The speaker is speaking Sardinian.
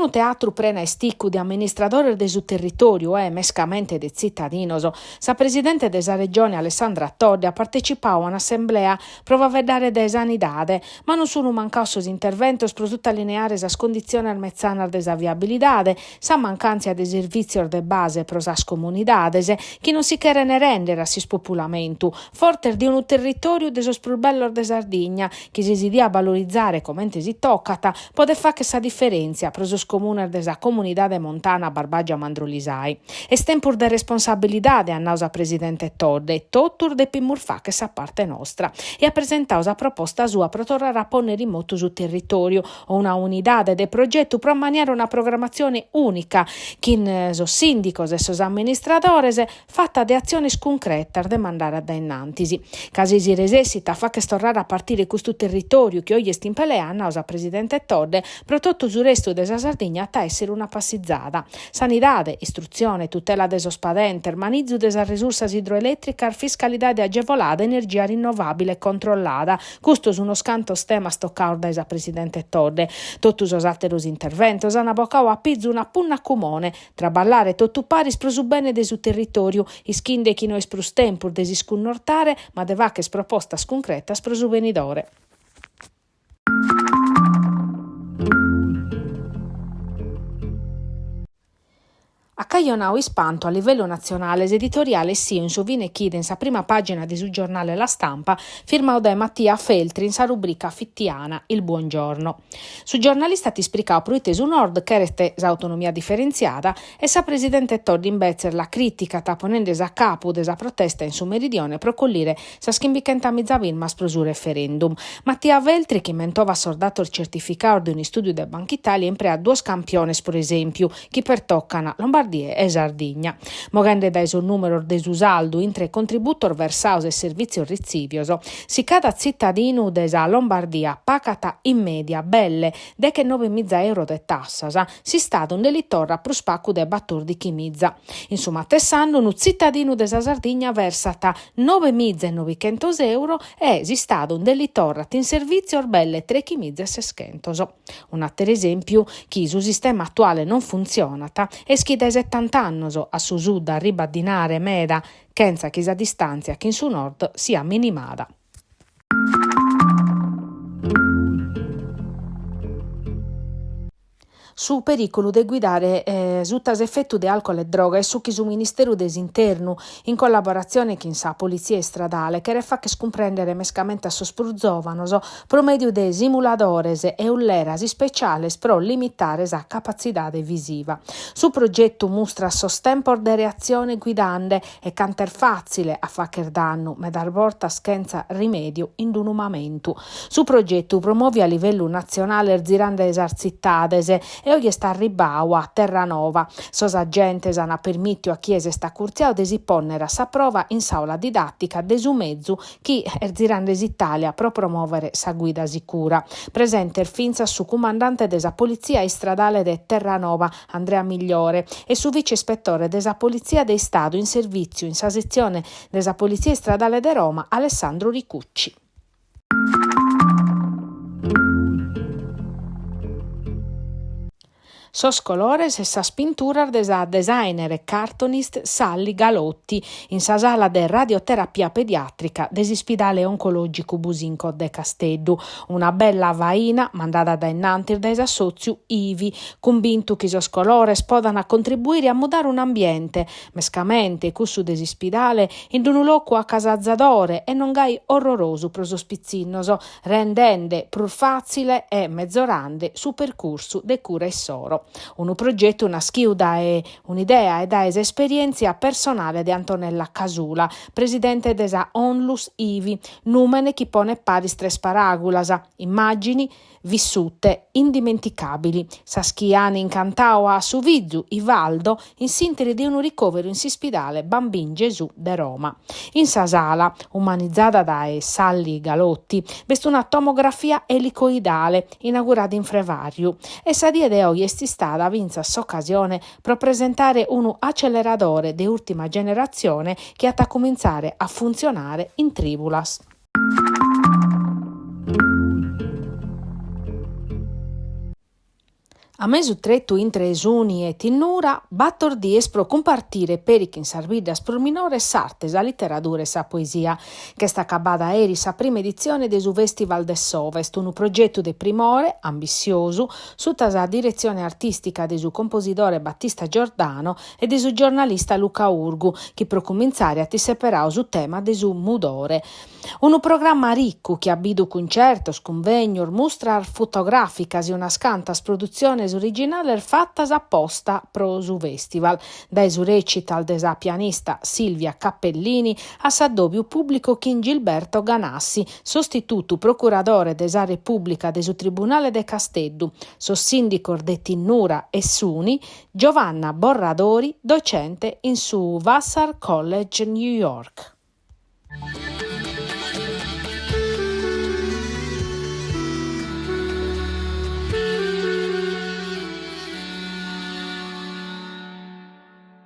unu teatru prenu a isticu de amministradores de su territòriu e, mescamente, de tzitadinos, sa presidente de sa Regione Alessandra Todde at partecipadu a un'assemblea pro faeddare de sanidade, ma non sunt mancados sos interventos pro sutalineare sas conditziones metzanas de sa viabilidade, sa mancàntzia de servìtzios de base pro sas comunidades chi non si cherent rèndere a s'ispopulamentu, fortes de unu territòriu de sos prus bellos de Sardigna, chi si si diat valorizare comente si tocat, podet fàghere sa diferèntzia pro sos comunes de sa Comunidade Montana Barbàgia Mandrolisai. Est tempus de responsabilidade, at nadu sa presidente Todde, e totus depimus fàghere sa parte nostra. E at presentadu sa proposta sua pro torrare a pònnere in motu su territòriu, una unidade de progetu pro ammaniare una programmatzione ùnica chin sos sìndicos e sos amministradores, fata de atziones cuncretas de mandare a dae innantis. Ca si si resessit a fagher torrare a partire custu territòriu chi oje est in pelea, at nadu sa presidente Todde, pro totu su restu de sa Sardigna at a èssere una passizada. Sanidade, istrutzione, tutela de sos padentes, manizu de sas risursas idroelètricas, fiscalidade agevolada, energia rinnovàbile controllada, Custos unos cantos temas tocados dae sa presidente Todde. Totu sos àteros interventos ant bocadu a pizu una punna cumone, traballare totu paris pro su bene de su territòriu, ischinde chi no est prus tempus de s'iscunnortare, ma de fagher propostas cuncretas pro su benidore. At cajonadu ispantu a livellu natzionale s'editoriale essiu in su fine chida in sa prima pàgina de su giornale La Stampa, firmadu dae Mattia Feltri in sa rubrica fitiana Il Buongiorno. Su giornalista at ispricadu proite su Nord cheret s'autonomia diferentziada e sa presidente Todde imbetzes la crìticat ponende a capu de sa protesta in su Meridione pro collire sas chimbichentamiza firmas pro su referendum. Mattia Feltri, chi mentovat sos datos certificados de un'istùdiu de Bankitalia, impreat duos campiones pro esèmpiu, chi pertocan Lombardia e Sardigna. Moghende dae sos nùmeros de su saldu intre contributos versados e servìtzios ritzivios, si cada tzitadinu de sa Lombardia pagat in mèdia belle deghenovemiza euro de tassas, s'Istadu nde li torrat prus pagu de batòrdichimiza. In su matessi annu unu tzitadinu de sa Sardigna versat novemiza e novichentos euro e s'Istadu nde li torrat in servìtzios belle trechimiza e seschentos. Un'àteru esèmpiu chi su sistema atuale non funtzionat est chi dae setant'annos a su sud arribat dinare meda chentza chi sa distàntzia chin su nord siat minimada. Su perìculu de guidare suta s'efetu de alcol e droga est su chi su Ministeru de s'Internu, in collaboratzione chin sa Politzia Istradale, cheret fagher cumprèndere mescamente a sos prus zòvanos pro mèdiu de simuladores e ulleras ispeciales pro limitare sa capatzidade visiva. Su progetu mustrat sos tempos de reatzione guidande e cantu est fàtzile a fagher dannu, medas bortas chentza rimèdiu in unu mamentu. Su progetu promòviu a livellu natzionale est zirande sas tzitades e oje est arribbadu a Terranova. Sos agentes ant permìtiu a chie s'est acurtziadu de si pònnere a sa prova in s'àula didàtica de su mezu chi est zirande s'Itàlia pro promòvere sa guida sicura. Presentes fintzas su cumandante de sa Politzia Istradale de Terranova, Andrea Migliore, e su vice ispetore de sa Politzia de Istadu in servìtziu in sa setzione de sa Politzia Istradale de Roma, Alessandro Ricucci. Sos colores e sas pinturas de sa designer e cartoonist Sally Galotti in sa sala de radioterapia pediàtrica de s'ispidale oncològicu Businco de Casteddu. Una bella faina mandada dae innantis dae s'assòtziu IVI, cumbintu chi sos colores podant contribuire a mudare un'ambiente, mescamente cussu de s'ispidale, in unu locu acasazadore e non gai orrorosu pro sos pitzinnos, rendende prus fàtzile e mezorande su percursu de cura issoro. Unu progetu naschiu dae un'idea e dae s'esperièntzia personale de Antonella Casula, presidente de sa Onlus IVI, nùmene chi ponet paris tres paràgulas, immàgini, vissute, indimenticabili, sas chi an incantau a su fizu, Ivaldo, in s'interi de unu ricòveru in s'ispidale Bambin Gesù de Roma. In sa sala, umanizada dae Sally Galotti, b'est una tomografia elicoidale, inaugurada in frevàriu, e sa die de oje est istada fintzas s'ocasione pro presentare unu aceleradore de ùrtima generatzione chi at a cumintzare a funtzionare in trìbulas. A mesu tretu intre Suni e Tinnura, bator dies pro cumpartire peri chin sas biddas prus minores s'arte, sa literadura e sa poesia. Nch'est acabada eris sa prima editzione de su Festival de s'Ovest, unu progetu de primore, ambissiosu, suta sa diretzione artìstica de su composidore Battista Giordano e de su giornalista Luca Urgu, chi pro cumintzare at isseperadu su tema de su mudore. Unu programma riccu chi at bidu cuncertos, cunvegnos, mustras fotogràficas e unas cantas produtziones originales fatas a posta pro su fèstival, dae su recital de sa pianista Silvia Cappellini a s'addòbiu pùblicu chin Gilberto Ganassi, sostitutu procuradore de sa Repùblica de su Tribunale de Casteddu, sos sìndicos de Tinnura e Suni, Giovanna Borradori, docente in su Vassar College New York.